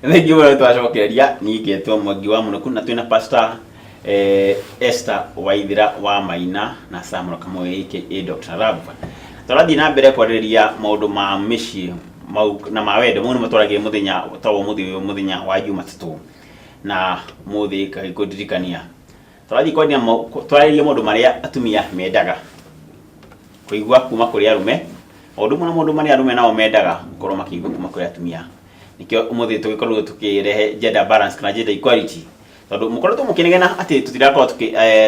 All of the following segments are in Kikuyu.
Thengiũ mũno twacokereria. Niĩ ngetwo Mwangi wa Mũnũku na twĩna Pastor Esther Waithira wa Maina na Samuel Kamau aka Dr. Love. Tũrathiĩ na mbere kwarĩrĩria maũndũ ma mĩciĩ mau na ma wendo. Mau nĩmo twaragia mũthenya ta wa ũmũthĩ ũyũ, mũthenya wa Jumatatũ, na mũthĩ kagĩkũndirikania tũrathiĩ kwaria twarĩrie maũndũ marĩa atumia mendaga kũigua kuma kũrĩ arũme, o ũndũ ũmwe na maũndũ marĩa arũme nao mendaga gũkorwo makĩigua kuma kũrĩ atumia. Nĩkĩo ũmũthĩ tũgĩkorirwo tũkĩrehe gender balance kana gender equality, tondũ mũkoretwo mũkĩnegena atĩ tũtirakorwo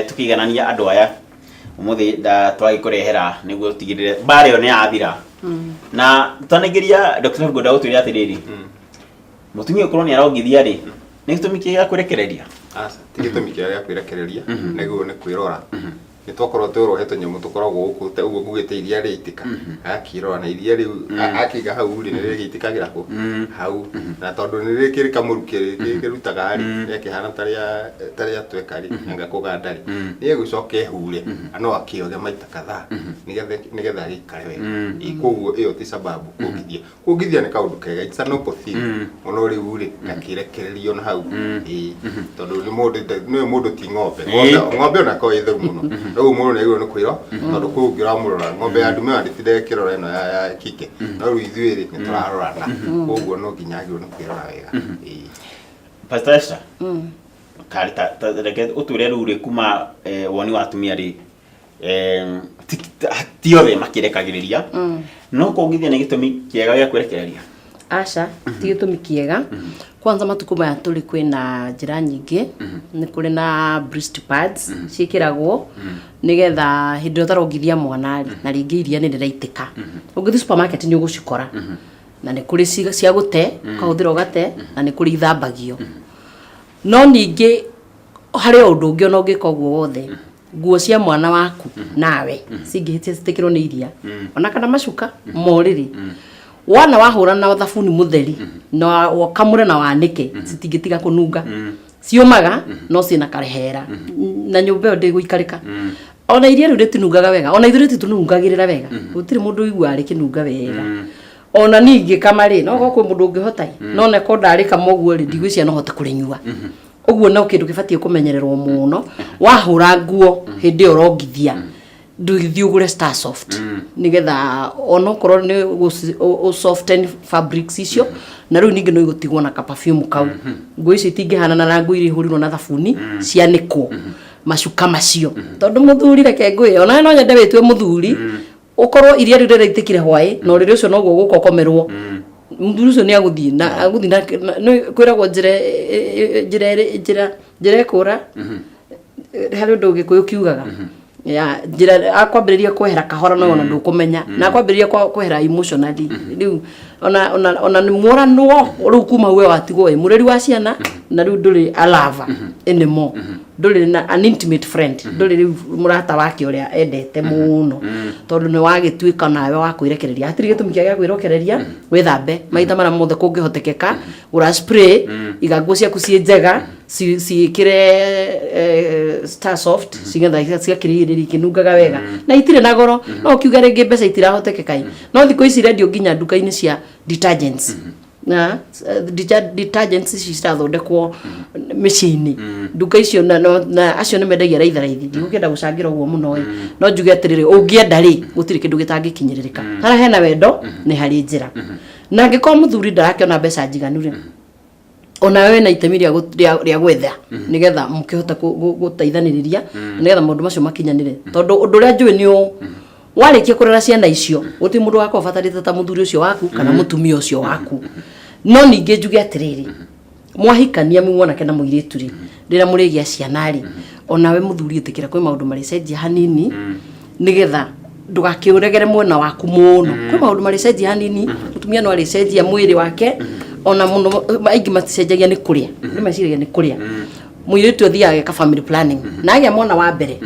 tũkĩiganania andũ aya. Ũmũthĩ twagĩkũrehera nĩguo tũtigĩrĩre mbara ĩyo nĩ yathira. Na twanengeria Dr. Ngwenda gũtwĩra atĩrĩrĩ, mũtumia ũkorwo nĩ arongithia rĩ, nĩ gĩtũmi kĩega gĩa kwĩrekereria? Aca, ti gĩtũmi kĩega gĩa kwĩrekereria, nĩguo nĩ kwĩrora. Nĩ twakorwo twĩrwo he tũnyamũ tũkoragwo gũkũ ũguo ngugĩte iria rĩaitĩka, agakĩrora na iria rĩu akĩiga hau rĩ, nĩ rĩgĩitĩkagĩra kũ hau, na tondũ nĩ rĩkĩrĩ kamũrukĩ rĩkĩrutaga rĩ, rĩakĩhana ta rĩa tweka rĩ, anga kũganda rĩ, nĩ egũcoka ehure na no akĩoge maita kadhaa nĩgetha agĩikare wega. Ĩ, koguo ĩyo ti sababu kuongithia. Kuongithia nĩ kaũndũ kega, it's a noble thing. Mũno rĩu rĩ, gakĩrekererio na hau. Ĩĩ, tondũ nĩ mũndũ, nĩ mũndũ ti ng'ombe. Ng'ombe ona korwo ĩ theru mũno, rĩu mũndũ nĩ agĩrĩirwo nĩ kwĩrwo, tondũ kwĩ ũngĩ ũramũrora. Ng'ombe ya ndume ona ndĩtindaga ĩkĩrora ĩno ya kike, no rĩu ithuĩ rĩ, nĩ tũrarorana, koguo no nginya agĩrĩirwo nĩ kwĩrora wega. Ĩĩ. Pastor Esther, reke ũtwĩre rĩu rĩ, kuma woni wa atumia rĩ, ti othe makĩrekagĩrĩria, no kũngithia nĩ gĩtũmi kĩega gĩa kwĩrekereria? Aca, ti gĩtũmi kĩega. Kwanza matukũ maya tũrĩ kwĩna njĩra nyingĩ. Nĩ kũrĩ na breast pads ciĩkĩragwo nĩgetha hĩndĩ ĩrĩa ũtarongithia mwana rĩ, na rĩngĩ iria nĩ rĩraitĩka, ũngĩthiĩ supermarket nĩ ũgũcikora. Na nĩ kũrĩ cia gũte, ũkahũthĩra ũgate, na nĩ kũrĩ ithambagio. No ningĩ harĩ o ũndũ ũngĩ, ona ũngĩka ũguo wothe, nguo cia mwana waku nawe cingĩhĩtia citĩkĩrwo nĩ iria ona kana macuka morĩrĩ, wana wahũra na thabuni mũtheri na wakamũre na wanĩke, citingĩtiga kũnunga. Ciũmaga no ciĩna karehera na nyũmba ĩyo ndĩgũikarĩka. Ona iria rĩu rĩtinungaga wega, ona ithuĩ rĩtitũnungagĩrĩra wega. Gũtirĩ mũndũ ũiguaga rĩkĩnunga wega. Ona ningĩ kama rĩ, no korwo kwĩ mũndũ ũngĩhota ĩ, no neko ndarĩkama ũguo rĩ, ndigwĩciria no hote kũrĩnyua ũguo. No kĩndũ gĩbatiĩ kũmenyererwo mũno, wahũra nguo hĩndĩ ĩyo ũrongithia, ndũgĩthiĩ ũgũre Star Soft nĩgetha onokorwo nĩ ũ soften fabrics icio. Na rĩu ningĩ no igũtigwo na ka perfume kau. Nguo icio itingĩhanana na nguo iria ihũrirwo na thabuni cianĩkwo macuka macio. Tondũ mũthuri, reke ngwĩre, onawe no nyende wĩtue mũthuri, ũkorwo iria rĩu rĩraitĩkire hwaĩ na ũrĩrĩ ũcio noguo gũka ũkomerwo, mũthuri ũcio nĩ agũthiĩ na agũthiĩ na kwĩragwo njĩra njĩra njĩra njĩra ĩkũra. Harĩ ũndũ Gĩkũyũ kiugaga ya njĩra akwambĩrĩria kwehera kahora, no ona ndũkũmenya, na akwambĩrĩria kwehera emotionally. Rĩu ona nĩ mworanwo rĩu, kuma hau we watigwo wĩ mũreri wa ciana, na rĩu ndũrĩ a lover anymore, ndũrĩ na an intimate friend, ndũrĩ rĩu mũrata wake ũrĩa endete mũno, tondũ nĩ wagĩtuĩka nawe wa kwĩrekereria. Hatirĩ gĩtũmi kĩega gĩa kwĩrekereria. Wĩthambe maita marĩa mothe kũngĩhotekeka, gũra spray, iga nguo ciaku ciĩ njega, ciĩkĩre Star Soft cigetha cigakĩrigĩrĩria ikĩnungaga wega, na itirĩ na goro. No ũkiuga rĩngĩ mbeca itirahotekeka ĩ, no thikũ ici irendio nginya nduka-inĩ cia detergents, na detergents ici cirathondekwo mĩciĩ-inĩ, nduka icio na acio nĩ mendagia raithi raithi. Ndigũkĩenda gũcangĩra ũguo mũno ĩ, no njuge atĩrĩrĩ, ũngĩenda rĩ, gũtirĩ kĩndũ gĩtangĩkinyĩrĩrĩka. Harĩa hena wendo nĩ harĩ njĩra. Na angĩkorwo mũthuri ndarakĩona mbeca njiganu rĩ, onawe wĩna itemi rĩa gwetha nĩgetha mũkĩhote gũteithanĩrĩria, nĩgetha maũndũ macio makinyanĩre. Tondũ ũndũ ũrĩa njũĩ nĩ ũũ, warĩkia kũrera ciana icio, gũtirĩ mũndũ wakorwo ũbatarĩte ta mũthuri ũcio waku kana mũtumia ũcio waku. No ningĩ njuge atĩrĩrĩ, mwahikania mwĩ mwanake na mũirĩtu rĩ, rĩrĩa mũrĩgĩa ciana rĩ, onawe mũthuri ĩtĩkĩra kwĩ maũndũ marĩcenjia hanini, nĩgetha ndũgakĩũregere mwena waku mũno. Kwĩ maũndũ marĩcenjia hanini. Mũtumia no arĩcenjia mwĩrĩ wake, ona mũno aingĩ maticenjagia nĩ kũrĩa, nĩ meciragia nĩ kũrĩa. Mũirĩtu athiaga ageka family planning na agĩa mwana wa mbere,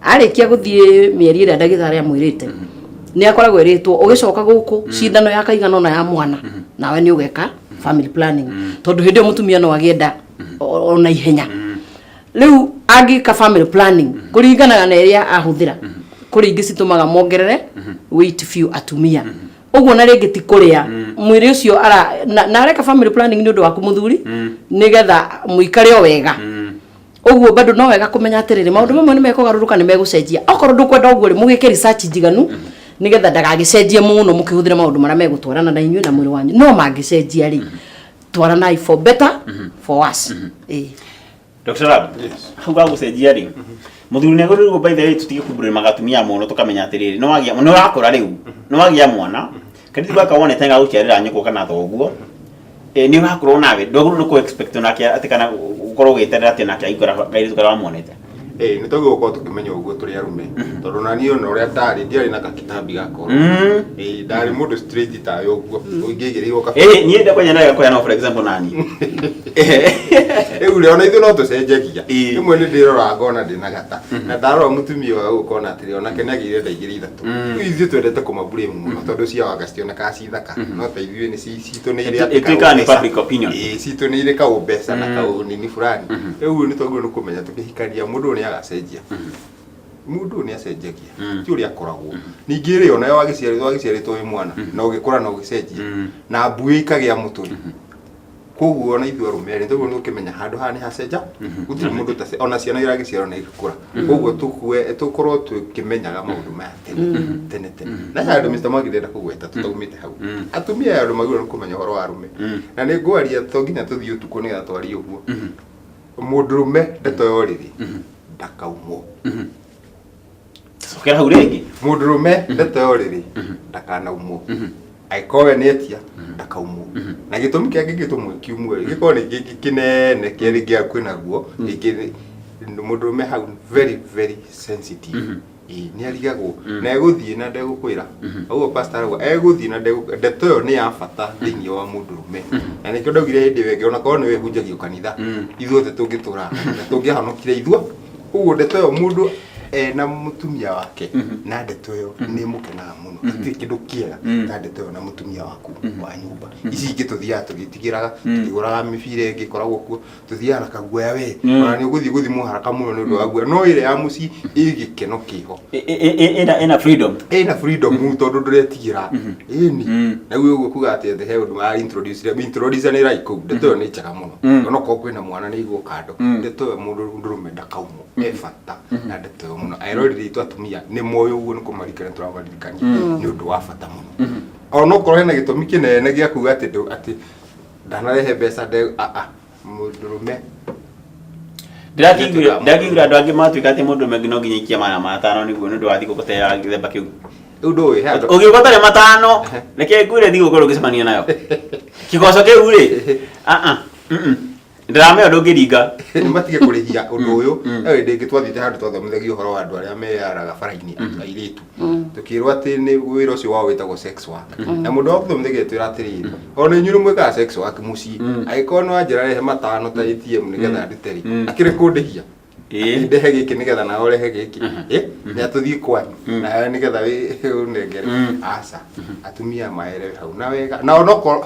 arĩkia gũthiĩ mĩeri ĩrĩa ndagĩtarĩ amwĩrĩte, nĩ akoragwo ĩrĩtwo ũgĩcoka gũkũ cindano ya kaigana ũna ya mwana, nawe nĩ ũgeka family planning, tondũ hĩndĩ ĩyo mũtumia no agĩenda ona ihenya. Rĩu angĩka family planning kũringanaga na ĩrĩa ahũthĩra, kũrĩ ingĩ citũmaga mongerere weight biũ atumia ũguo, na rĩngĩ ti kũrĩa. Mwĩrĩ ũcio ara na areka family planning nĩ ũndũ waku mũthuri, nĩgetha mũikare o wega. Ũguo bado no wega kũmenya atĩrĩrĩ, maũndũ mamwe nĩ mekũgarũrũka, nĩ megũcenjia. Okorwo ndũkwenda ũguo rĩ, mũgĩke research njiganu nĩgetha ndagagĩcenjie mũno, mũkĩhũthĩre maũndũ marĩa megũtwarana na inyuĩ na mwĩrĩ wanyu. No mangĩcenjia rĩ, twaranai for better, for worse. Ĩĩ. Dr. Lab, Yes. hau ga gũcenjia rĩ, mũthuri nĩ agĩrĩirwo, by the way, tũtige kũmburĩmaga atumia mũno, tũkamenya atĩrĩrĩ, nĩ wagĩa, nĩ ũrakũra rĩu, nĩ wagĩa mwana, kairĩtu gaka wonete gagũciarĩra nyũkwa kana thoguo, nĩ ũrakũra nawe, ndwagĩrĩirwo nĩ kũ expect onake atĩ kana ũkorwo ũgĩeterera atĩ onake aikara kairĩtu karĩa wamuonete. Ĩĩ, nĩ twagĩrĩirwo gũkorwo tũkĩmenya ũguo tũrĩ arũme, tondũ na niĩ ona ũrĩa ndarĩ, ndiarĩ na gakitambi gakoro. Ĩĩ, ndarĩ mũndũ straight tawe ũguo ũngĩigĩrĩirwo kabere. Niĩ ndakwenya nawe kũheana for example nani. Rĩu rĩ, ona ithuĩ no tũcenjagia. Rĩmwe nĩ ndĩroraga ngona ndĩna gata, na ndarora mũtumia ũyũ ũkona atĩrĩ, onake nĩ agĩire nda igĩrĩ ithatũ. Rĩu ithuĩ twendete kũmablame mũno tondũ ciao anga citionekaga ci thaka, no ta ithuĩ nĩ citũ nĩ irĩ atĩ Ĩtuĩkaga nĩ kaũmbeca. public opinion. Ĩĩ, citũ nĩ irĩ kaũmbeca na kaũnini fulani. Rĩu nĩ twagĩrĩirwo nĩ kũmenya tũkĩhikania mũndũ ũyũ nĩ agacenjia, mũndũ ũyũ nĩ acenjagia, ti ũrĩa akoragwo. Ningĩ rĩ, onawe wagĩciarĩtwo wagĩciarĩtwo wĩ mwana na ũgĩkũra na ũgĩcenjia na mbuĩ ikagĩa mũtwe. Koguo ona ithuĩ arũme rĩ, tũguo nĩ ũkĩmenya handũ haha nĩ hacenja, gũtirĩ mũndũ ta ona ciana iragĩciarwo na igĩkũra. Koguo tũkue tũkorwo tũkĩmenyaga maũndũ maya tene tene tene. Na handũ Mr. Mwangi ndĩrenda kũgweta tũtaumĩte hau, atumia aya andũ magĩrĩirwo nĩ kũmenya ũhoro wa arũme, na nĩ ngwaria to nginya tũthiĩ ũtukũ nĩgetha twarie ũguo. Mũndũrũme, ndeto ya ũrĩrĩ ndakaumwo. Cokera hau rĩngĩ. Mũndũrũme, ndeto ya ũrĩrĩ ndakanaumwo. Angĩkorwo we nĩ etia, ndakaumwo. Na gĩtũmi kĩangĩ gĩtũmwe kiumwo rĩ, gĩkorwo nĩ kĩngĩ kĩnene kĩerĩ gĩa kwĩnaguo rĩngĩ mũndũrũme hau very very sensitive. Ĩĩ, nĩ arigagwo na egũthiĩ na ndegũkwĩra ũguo. Pastor arauga egũthiĩ na ndeto ĩyo nĩ ya bata thĩinĩ wa mũndũrũme, na nĩkĩo ndaugire hĩndĩ ĩyo ĩngĩ, ona korwo nĩwe hunjagio kanitha, ithuothe tũngĩtũra na tũngĩahonokire ithuo. Ũguo ndeto ĩyo, mũndũ ena mũtumia wake na ndeto ĩyo nĩ mũkenaga mũno. Hatirĩ kĩndũ kĩega ta ndeto ĩyo na mũtumia waku wa nyũmba. Ici ingĩ tũthiaga tũgĩtigĩraga, tũkĩgũraga mĩbira ĩngĩ ĩkoragwo kuo, tũthiaga na kaguoya we, ona nĩ ũgũthiĩ gũthimwo haraka mũno nĩ ũndũ wa guoya, no ĩrĩa ya mũciĩ ĩ gĩkeno kĩho. Ĩna freedom. Ĩna freedom tondũ ndũretigĩra. Ĩni na rĩu ũguo kuga atĩ he ũndũ mara introduce introduce nĩ right kũu. Ndeto ĩyo nĩ njega mũno, onokorwo kwĩna mwana nĩ igwo kando. Ndeto ĩyo, mũndũ ndũrũme ndakaumwo, e bata na ndeto ĩyo mũno. Eroreri aitũ atumia nĩ moĩ ũguo, nĩ kũmaririkania tũramaririkania nĩ ũndũ wa bata mũno, onokorwo hena gĩtũmi kĩnene gĩa kuga atĩ atĩ ndanarehe mbeca nde a a mũndũrũme. Ndakĩiguire andũ angĩ matuĩka atĩ mũndũ ũmwe no nginya ikia 500 nĩguo nĩ ũndũ wa thigũkũ ta ya gĩthemba kĩu. Rĩu ndũĩ he andũ Ũgĩũka ũtarĩ 500, reke ngwĩre, thigũkũ ũngĩcemania nayo kĩgoco kĩu rĩ, ah ah, ndĩramenya ndũngĩringa. Nĩ matige kũrĩhia ũndũ ũyũ. He hĩndĩ ĩngĩ twathiĩte handũ twathomithagio ũhoro wa andũ arĩa meyaraga bara-inĩ, airĩtu, tũkĩrwo atĩ nĩ wĩra ũcio wao wĩtagwo sex work, na mũndũ wa gũthomithagia twĩra atĩrĩrĩ, ona inyuĩ nĩ mwĩkaga sex work mũciĩ, angĩkorwo nĩ wanjĩra rehe 500 ta ATM nĩgetha ndute rĩ, akĩrĩ kũndĩhia ndehe gĩkĩ nĩgetha nawe ũrehe gĩkĩ, nĩ atũthiĩ kwanyu nawe nĩgetha ũnengere. Aca, atumia maere hau na wega, na onokorwo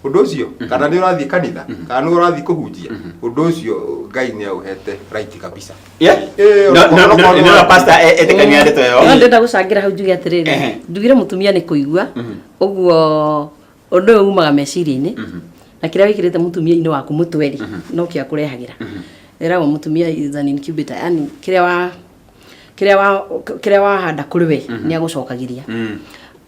ũndũ ũcio kana nĩ ũrathiĩ kanitha kana nĩ ũrathiĩ kũhunjia, ũndũ ũcio Ngai nĩ aũhete right kabisa. No, no, pastor etĩkania ndeto No ĩyo. ndĩrenda gũcangĩra hau njuge atĩrĩrĩ, njugire mũtumia nĩ kũigua ũguo ũndũ ũyũ umaga meciria-inĩ, na kĩrĩa wĩkĩrĩte mũtumia-inĩ waku mũtwe rĩ, no kĩo akũrehagĩra. Ĩragwo mũtumia is an incubator, yani kĩrĩa wahanda kũrĩ we nĩ agũcokagĩria.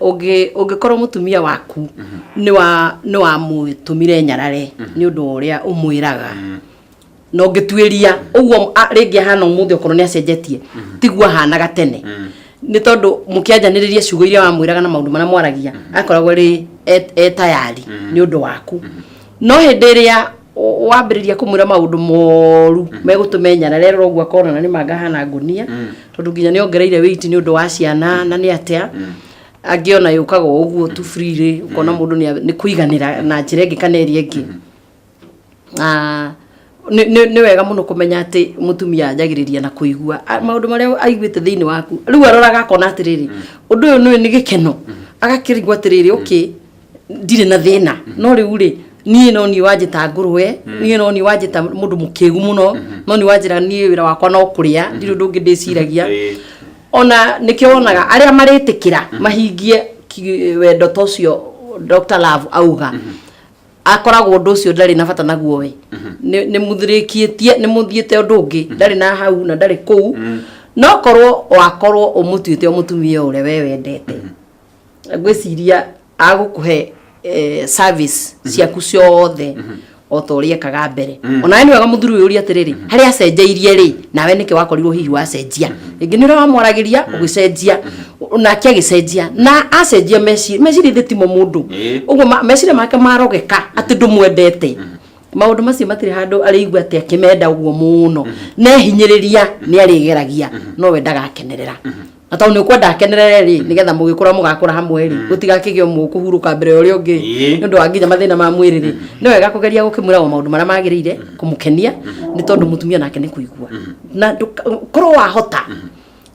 Ũngĩkorwo mũtumia waku nĩ wamũtũmire nyarare nĩ ũndũ wa ũrĩa ũmwĩraga, na ũngĩtuĩria ũguo rĩngĩ ahana ũmũthĩ, okorwo nĩ acenjetie, tiguo ahanaga tene, nĩ tondũ mũkĩanjanĩrĩria ciugo iria wamwĩraga na maũndũ marĩa mwaragia, akoragwo rĩ e tayari nĩ ũndũ waku. No hĩndĩ ĩrĩa wambĩrĩria kũmwĩra maũndũ moru megũtũma enyarare, rora ũguo akona na nĩ mangahana ngũnia, tondũ nginya nĩ ongereire weight nĩ ũndũ wa ciana, na nĩ atĩa angĩ ona yũkaga o ũguo tu freely, ũkona mũndũ nĩ kũiganĩra na njĩra ĩngĩ kana ĩrĩa ĩngĩ. Ah, nĩ wega mũno kũmenya atĩ mũtumia anjagĩrĩria na kũigua maũndũ marĩa aiguĩte thĩinĩ waku. Rĩu aroraga akona atĩrĩrĩ, ũndũ ũyũ nĩ gĩkeno, agakĩrigwo atĩrĩrĩ, okay, ndirĩ na thĩna. No rĩu rĩ, niĩ no niĩ wanjĩta ngũrwe, niĩ no niĩ wanjĩta mũndũ mũkĩgu mũno, no niĩ wanjĩra niĩ wĩra wakwa no kũrĩa, ndirĩ ũndũ ũngĩ ndĩciragia. Ona nĩkĩo wonaga arĩa marĩtĩkĩra mahingie wendo ta ũcio. Dr. Love auga akoragwo ũndũ ũcio ndarĩ na bata naguo we nĩ mũthirĩkĩtie nĩ mũthiĩte ũndũ ũngĩ ndarĩ na hau na ndarĩ kũu no korwo wakorwo ũmũtuĩte o mũtumia ũrĩa we wendete ngwĩciria agũkũhe service ciaku ciothe o ta ũrĩa ekaga mbere. Onawe nĩ wega mũthuri ũyũ ũrie atĩrĩrĩ, harĩa acenjeirie rĩ, nawe nĩkĩ wakorirwo hihi wacenjia? Rĩngĩ nĩ ũrĩa wamwaragĩria ũgĩcenjia, nake agĩcenjia, na acenjia meciria, meciria ithe timo mũndũ. Ũguo meciria make marogeka atĩ ndũmwendete. Maũndũ macio matirĩ handũ arĩigua atĩ akĩmenda ũguo mũno. Nehinyĩrĩria nĩ arĩgeragia, no we ndagakenerera. Na tondũ nĩ ũkwenda akenerere rĩ, nĩgetha mũgĩkũra mũgakũra hamwe rĩ, gũtigakĩgĩe ũmwe ũkũhurũka mbere ya ũrĩa ũngĩ nĩ ũndũ wa nginya mathĩna ma mwĩrĩ rĩ, nĩ wega kũgeria gũkĩmwĩra o maũndũ marĩa magĩrĩire kũmũkenia, nĩ tondũ mũtumia nake nĩ kũigua. Na korwo wahota,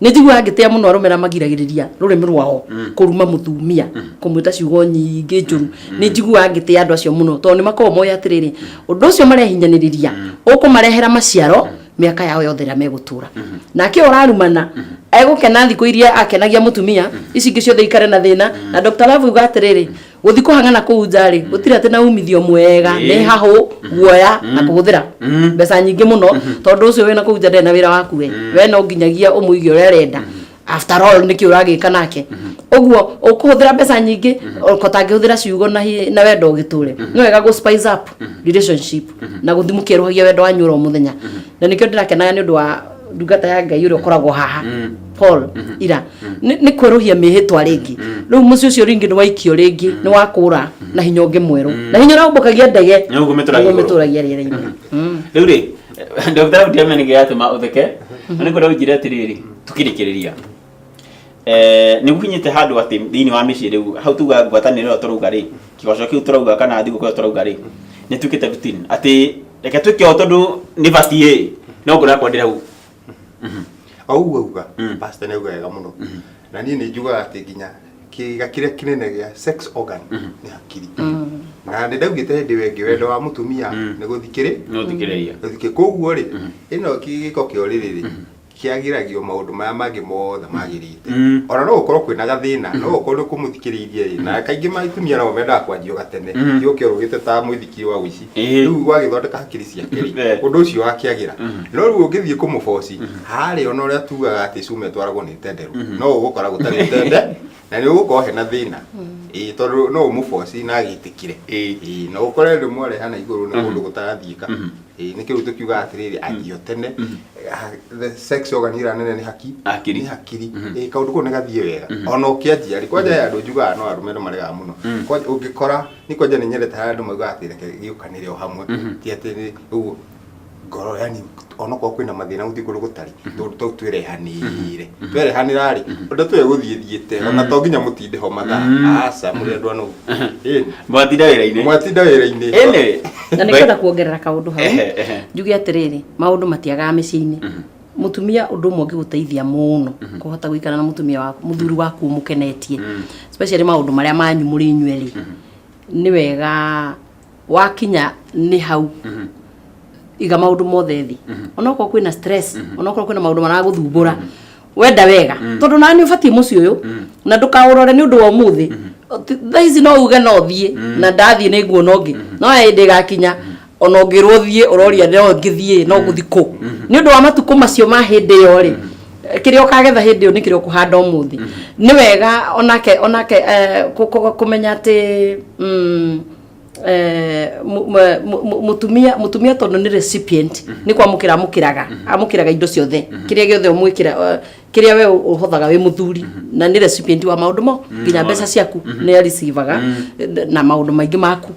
nĩ njiguaga ngĩtĩa mũno arũme arĩa magiragĩrĩria rũrĩmĩ rwao kũruma mũtumia, kũmwĩta ciugo nyingĩ njũru. Nĩ njiguaga ngĩtĩa andũ acio mũno, tondũ nĩ makoragwo moĩ atĩrĩrĩ, ũndũ ũcio marehinyanĩrĩria ũkũmarehera maciaro mĩaka yao yothe ĩrĩa megũtũra. Nake ũyũ ũrarumana egũkena thikũ iria akenagia mũtumia, ici ingĩ ciothe ikare na thĩna. Na Dr. Love uga atĩrĩrĩ, gũthiĩ kũhang'ana kũu nja rĩ, gũtirĩ atĩ na umithio mwega, nĩ hahũ, guoya na kũhũthĩra mbeca nyingĩ mũno, tondũ ũcio wĩna kũu nja ndarĩ na wĩra waku we. We no nginyagia ũmũige ũrĩa arenda. After all nĩkĩ ũragĩka nake? Ũguo ũkũhũthĩra mbeca nyingĩ ũtangĩhũthĩra ciugo na wendo ũgĩtũre. Nĩ wega gũ spice up relationship na gũthiĩ mũkĩerũhagia wendo wanyu oro mũthenya. Na nĩkĩo ndĩrakenaga nĩ ũndũ wa ndungata ya Ngai ũrĩa ũkoragwo haha Paul ira nĩ kwerũhia mĩhĩtwa rĩngĩ. Rĩu mũciĩ ũcio rĩngĩ nĩ waikio rĩngĩ, nĩ wakũra na hinya ũngĩ mwerũ, na hinya ũrĩa ũmbũkagia ndege Nĩguo ũmĩtũragia nĩguo ũmĩtũragia rĩera-inĩ. Rĩu rĩ, Dr. Love ndiramenya nĩkĩ gĩatũma ũtheke, na nĩ kwenda ũnjĩre atĩrĩrĩ, tukĩrĩkĩrĩria nĩ gũkinyĩte handũ atĩ thĩinĩ wa mĩciĩ rĩu hau tuga ngwatanĩro ĩyo tũrauga rĩ, kĩgoco kĩu tũrauga kana thigũkũ ĩyo tũrauga rĩ, nĩ tuĩkĩte routine atĩ reke twĩke ũũ tondũ nĩ batiĩ, no ngoro yakwa ndĩrĩ hau. O ũguo auga, pastor nĩ auga wega mũno. Na niĩ nĩ njugaga atĩ nginya kĩga kĩrĩa kĩnene gĩa sex organ nĩ hakiri. Na nĩ ndaugĩte hĩndĩ ĩyo ĩngĩ wendo wa mũtumia nĩ gũthikĩrĩ Nĩ gũthikĩrĩria. Gũthikĩ koguo rĩ, ĩno gĩko kĩa ũrĩrĩ rĩ, kĩagĩragio maũndũ marĩa mangĩ mothe magĩrĩte. Ona no gũkorwo kwĩna gathĩna, no gũkorwo nĩ kũmũthikĩrĩirie rĩ, na kaingĩ atumia nao mendaga kwanjio gatene, ti ũke ũrũgĩte ta mũithikiri wa ũici. Rĩu wagĩthondeka hakiri ciake rĩ, ũndũ ũcio wakĩagĩra. No rĩu ũngĩthiĩ kũmũboci, harĩa ona ũrĩa tugaga atĩ cuma ĩtwaragwo nĩ tenderũ, no ũgũkora gũtarĩ tende, na nĩ ũgũkorwo hena thĩna. Ĩĩ, tondũ no ũmũboci na agĩtĩkĩre. Ĩĩ, na ũkore rĩu mwarehana igũrũ nĩ kũndũ gũtarathiĩka. Ĩĩ, nĩkĩo rĩu tũkiugaga atĩrĩrĩ, anjio tene. The sex organ ĩrĩa nene nĩ haki. Hakiri. Nĩ hakiri. Ĩĩ, kaũndũ kau nĩ gathiĩ wega. Ona ũkĩanjia rĩ, kwanja he andũ njugaga no arũme nĩ maregaga mũno. Kwanja ũngĩkora, niĩ kwanja nĩ nyendete harĩa andũ maugaga atĩ reke gĩũkanĩre o hamwe. Ti atĩ nĩ ũguo ngoro yani onokorwo kwĩna mathĩna gũtirĩ kũndũ gũtarĩ, tũndũ tũu twĩrehanĩre. Twerehanĩra rĩ, ũndũ tũĩ gũthiĩ thiĩte, ona to nginya mũtinde ho mathaa. Aca, mũrĩ andũ anogu. Ĩni. Mwatinda wĩra-inĩ. Mwatinda wĩra-inĩ. Ĩni. Na nĩ kwenda kuongerera kaũndũ hau, Ehe, ehe. njuge atĩrĩrĩ, maũndũ matiagaga mĩciĩ-inĩ. Mũtumia ũndũ ũmwe ũngĩgũteithia mũno kũhota gũikara na mũtumia waku, mũthuri waku ũmũkenetie, especially maũndũ marĩa manyu mũrĩ inyuerĩ, nĩ wega wakinya nĩ hau iga maũndũ mothe thĩ. Onokorwo kwĩna stress, onokorwo kwĩna maũndũ maragũthumbũra, wenda wega, tondũ nawe nĩ ũbatiĩ mũciĩ ũyũ na ndũkaũrore nĩ ũndũ wa ũmũthĩ. Thaa ici no uge no thiĩ na ndathiĩ nĩ nguona ũngĩ, no hĩndĩ ĩgakinya ona ũngĩrwo thiĩ ũroria no ngĩthiĩ no ngũthiĩ kũ, nĩ ũndũ wa matukũ macio ma hĩndĩ ĩyo rĩ, kĩrĩa ũkagetha hĩndĩ ĩyo nĩ kĩrĩa ũkũhanda ũmũthĩ. Nĩ wega onake kũmenya atĩ mũtumia tondũ nĩ recipient, nĩ kwamũkĩra amũkĩraga, amũkĩraga indo ciothe, kĩrĩa gĩothe ũmwĩkĩra, kĩrĩa we ũhothaga wĩ mũthuri, na nĩ recipient wa maũndũ mo, nginya mbeca ciaku nĩ areceivaga na maũndũ maingĩ maku,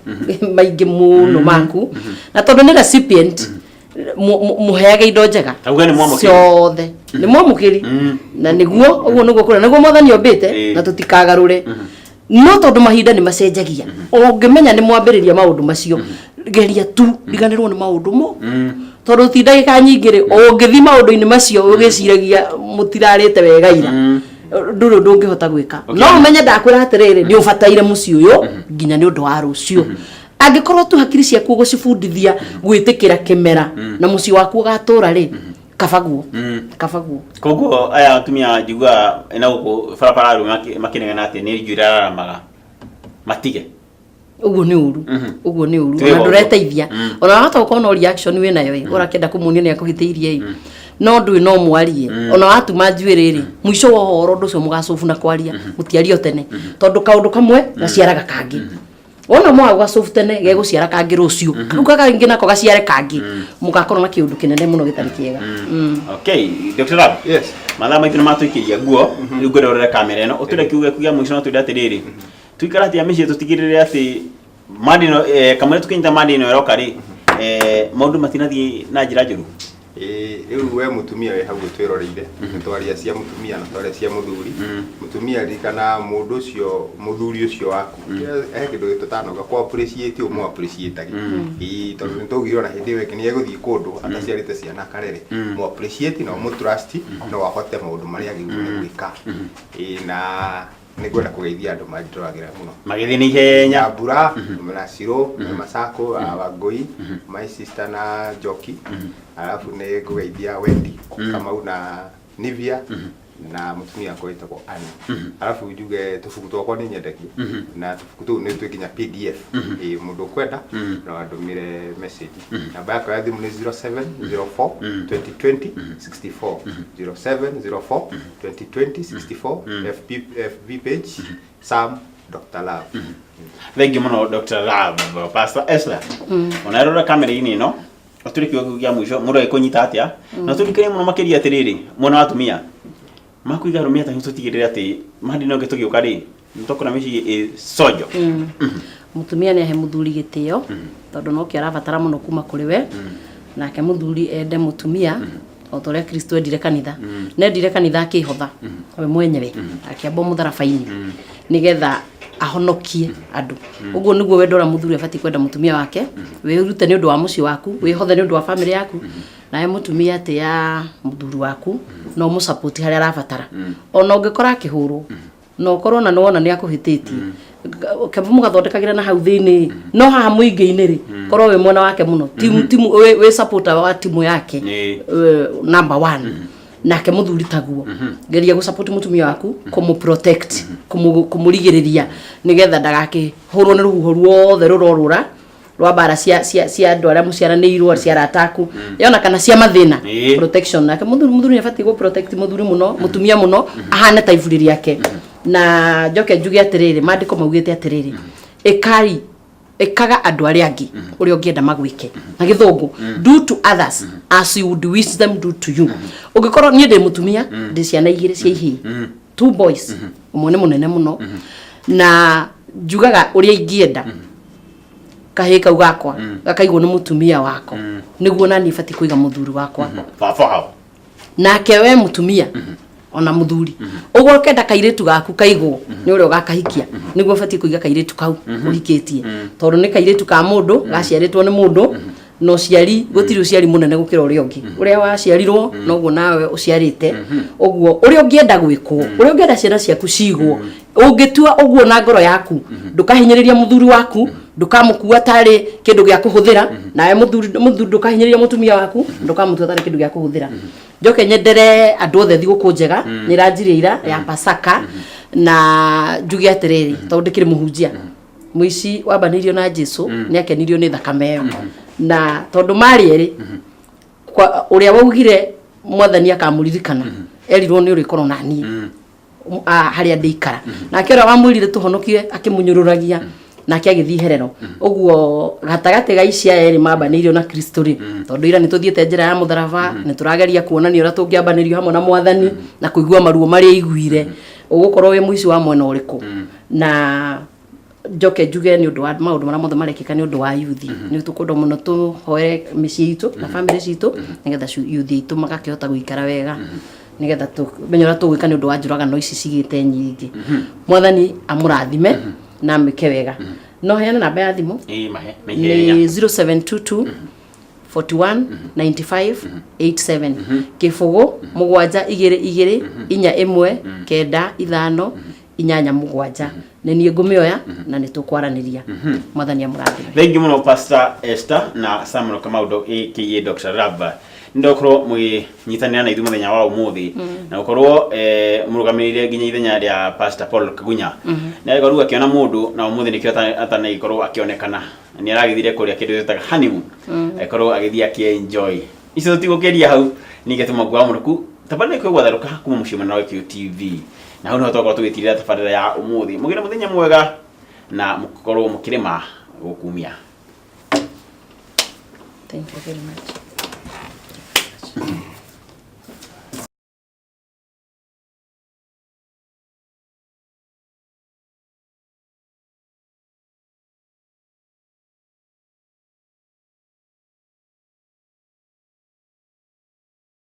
maingĩ mũno maku, na tondũ nĩ recipient, mũheage indo njega. Auga nĩ mwamũkĩri. Ciothe nĩ mwamũkĩri, na nĩguo ũguo nĩguo kũrĩa nĩguo Mwathani ombĩte, na tũtikagarũre. No tondũ mahinda nĩ macenjagia, ũngĩmenya nĩ mwambĩrĩria maũndũ macio, geria tu riganĩrwo nĩ maũndũ mo, tondũ ti ndagĩka nyingĩ rĩ, ũngĩthiĩ maũndũ-inĩ macio ũgĩciragia mũtirarĩte wega ira, ndũrĩ ũndũ ũngĩhota gwĩka. No ũmenye ndakwĩra atĩrĩrĩ, nĩ ũbataire mũciĩ ũyũ nginya nĩ ũndũ wa rũciũ. Angĩkorwo tu hakiri ciaku ũgũcibundithia gwĩtĩkĩra kĩmera na mũciĩ waku ũgatũra rĩ, kabaguo kabaguo. Koguo aya atumia njiguaga na gũkũ barabara arũme makĩnegena atĩ nĩ njuĩrĩ araramaga. Matige. Ũguo nĩ ũru, ũguo nĩ ũru. Twĩ Ona ũguo. ndũreteithia, ona wahota gũkorwo no reaction wĩ nayo ĩ, ũrakĩenda kũmuonia nĩ akũhĩtĩirie ĩ, no ndũĩ no mwarie. Ona watuma njuĩrĩ rĩ, mũico wa ũhoro ũndũ ũcio mũgacũbu na kwaria mũtiario tene, tondũ kaũndũ kamwe gaciaraga kangĩ. Wona mwaga gũgacũbu tene, gegũciara kangĩ rũciũ, kau kangĩ nako gaciare kangĩ, mũgakorwo na kĩũndũ kĩnene mũno gĩtarĩ kĩega. Okay, Dr. Lab. Yes. Mathaa maitũ nĩ matũikĩria nguo. Rĩu ngwenda ũrore kamera ĩno, ũtwĩre kiugo gĩaku gĩa mũico, na ũtwĩre atĩrĩrĩ, tũikara atĩa mĩciĩ tũtigĩrĩre atĩ mandi ĩno, kamũira tũkĩnyita mandi ĩno ĩroka rĩ, maũndũ matinathiĩ na njĩra njũru. Ĩĩ, rĩu we mũtumia wĩ hau ũtwĩroreire, nĩ twaria cia mũtumia na twaria cia mũthuri. Mũtumia, ririkana mũndũ ũcio, mũthuri ũcio waku, he kĩndũ tũtanoga kũ appreciate, ũmũ appreciate. Ĩĩ, tondũ nĩ twaugire ona hĩndĩ ĩyo ĩngĩ nĩ egũthiĩ kũndũ ataciarĩte ciana akarere. Mũ appreciate na ũmũ trust no ahote maũndũ marĩa agĩrĩirwo nĩ gwĩka. Ĩĩ, na nĩ ngwenda kũgeithia andũ mandoragĩra mũno. Magĩthiĩ na ihenya. Nyambura na Ciro na Masako Wangũi, my sister na Njoki, alafu nĩ ngũgeithia Wendy Kamau na Nivia na mũtumia wakwa wĩtagwo Annie, alafu njuge tũbuku twakwa nĩ nyendagia na tũbuku tũu nĩ twĩ nginya PDF. Ĩĩ, mũndũ ũkwenda no andũmĩre message. Namba yakwa ya thimũ nĩ 0704 2020 64, 0704 2020 64, FB, FB page Sam Dr. Love. Thank you mũno, Dr. Love. Pastor Esther, ona rora kamera-inĩ ĩno, ũtwĩre kiugo gĩa mũico, mũndũ agĩkũnyita atĩa, na tũrikanie mũno makĩria atĩrĩrĩ, mwena wa atumia makuiga arũme atĩa tũtigĩrĩre atĩ mandi no tũgĩũka rĩ, nĩtũkona mĩciĩ ĩ sojo. Mũtumia nĩ ahe mũthuri gĩtĩo, tondũ nokĩo arabatara mũno kuma kũrĩ we. Nake mũthuri ende mũtumia o ta ũrĩa Kristo endire kanitha, nendire kanitha akĩhotha we mwenyewe, akĩambwo mũtharaba-inĩ nĩgetha ahonokie andũ. Ũguo nĩguo wendo ũrĩa mũthuri abatiĩ kwenda mũtumia wake. Wĩrute nĩ ũndũ wa mũciĩ waku, wĩhothe nĩ ũndũ wa famĩlĩ yaku. Nawe mũtumia, atĩa mũthuri waku na ũmũsupport harĩa arabatara, ona ũngĩkora akĩhũrwo na ũkorwo na nĩwona nĩ akũhĩtĩtie, kaba mũgathondekagĩra na hau thĩinĩ, no haha mũingĩ-inĩ rĩ, korwo wĩ mwena wake mũno, timu timu wĩ supporter wa timu yake number one. Nake mũthuri taguo, geria gũ support mũtumia waku, kũmũ protect, kũmũrigĩrĩria nĩgetha ndagakĩhũrwo nĩ rũhuho ruothe rũrorũra rwa mbara cia andũ arĩa mũciaranĩirwo, cia arata aku yona kana cia mathĩna. Protection. Nake mũthuri nĩ abatiĩ gũ protect mũthuri mũno, mũtumia mũno, ahane ta iburi rĩake. Na njoke njuge atĩrĩrĩ, maandĩko maugĩte atĩrĩrĩ, ĩkai ĩkaga andũ arĩa angĩ ũrĩa ũngĩenda magwĩke. Na gĩthũngũ, "Do to others as you would wish them do to you." Ũngĩkorwo niĩ ndĩ mũtumia, ndĩ ciana igĩrĩ cia ihĩĩ, two boys, ũmwe nĩ mũnene mũno, na njugaga ũrĩa ingĩenda kahĩĩ kau gakwa gakaigwo nĩ mũtumia wako, nĩguo naniĩ batiĩ kũiga mũthuri wakwa. Baba hao. Nake we mũtumia ona mũthuri, ũguo ũkenda kairĩtu gaku kaigwo nĩ ũrĩa ũgakahikia, nĩguo ũbatiĩ kũiga kairĩtu kau ũhikĩtie, tondũ nĩ kairĩtu ka mũndũ, gaciarĩtwo nĩ mũndũ, na ũciari gũtirĩ ũciari mũnene gũkĩra ũrĩa ũngĩ. Ũrĩa waciarirwo noguo nawe ũciarĩte. Ũguo ũrĩa ũngĩenda gwĩkwo, ũrĩa ũngĩenda ciana ciaku cigwo, ũngĩtua ũguo na ngoro yaku, ndũkahinyĩrĩria mũthuri waku, ndũkamũkua tarĩ kĩndũ gĩa kũhũthĩra. Nawe mũthuri ndũkahinyĩrĩria mũtumia waku, ndũkamũtua tarĩ kĩndũ gĩa kũhũthĩra. Njoke nyendere andũ othe thigũkũ njega, nĩ ĩranjirie ira ya Pasaka. Na njuge atĩrĩrĩ, tondũ ndĩkĩrĩ mũhunjia, mũici wambanĩirio na Jesu nĩ akenirio nĩ thakame ĩyo, na tondũ marĩ erĩ, ũrĩa waugire Mwathani akamũririkana, erirwo nĩ ũrĩkorwo na niĩ harĩa ndĩikara. Nake ũrĩa wamwĩrire tũhonokie akĩmũnyũrũragia, nake agĩthiĩ herero. Ũguo gatagatĩ ga ici aya erĩ mambanĩirio na Kristo rĩ, tondũ ira nĩ tũthiĩte njĩra ya mũtharaba, nĩ tũrageria kuonania ũrĩa tũngĩambanĩrio hamwe na Mwathani na kũigua maruo marĩa aiguire, ũgũkorwo wĩ mũici wa mwena ũrĩkũ? Na njoke njuge nĩ ũndũ wa maũndũ marĩa mothe marekĩka nĩ ũndũ wa yuthi, nĩ tũkwenda mũno tũhoere mĩciĩ itũ na famĩlĩ citũ, nĩgetha yuthi itũ magakĩhota gũikara wega, nĩgetha tũmenye ũrĩa tũgwĩka nĩ ũndũ wa njũragano ici cigĩte nyingĩ. Mwathani amũrathime na amwĩke wega. No heane namba ya thimũ. Ĩĩ, mahe na ihenya. Nĩ 0722 41 95 87, 0 7 2 2 4 1 9 5. 87 nĩ niĩ ngũmĩoya na nĩ tũkwaranĩria. Mwathani amũrathime. Thengiũ mũno, Pastor Esther na Samuel Kamaundo aka Dr. Love, nĩndokorwo mũgĩnyitanĩra na ithuĩ mũthenya wa ũmũthĩ na gũkorwo mũrũgamĩrĩire nginya ithenya rĩa Pastor Paul Kagunya, na agĩkorwo rĩu akĩona mũndũ na ũmũthĩ nĩkĩo atanagĩkorwo akĩonekana, nĩ aragĩthire kũrĩa kĩndũ gĩtaga honeymoon, agĩkorwo agĩthiĩ akĩ-enjoy icio. Tũtigũkĩria hau, ningĩ tũmangũ wa mũrũku tabarĩra ĩkwĩ gwatharũka kuma mũciĩ mũnene wa QTV, na hau nĩho twakorwo tũgĩtirĩra tabarĩra ya ũmũthĩ. Mũgĩre mũthenya mwega na mũkorwo mũkĩrĩma gũkumia. Thank you very much.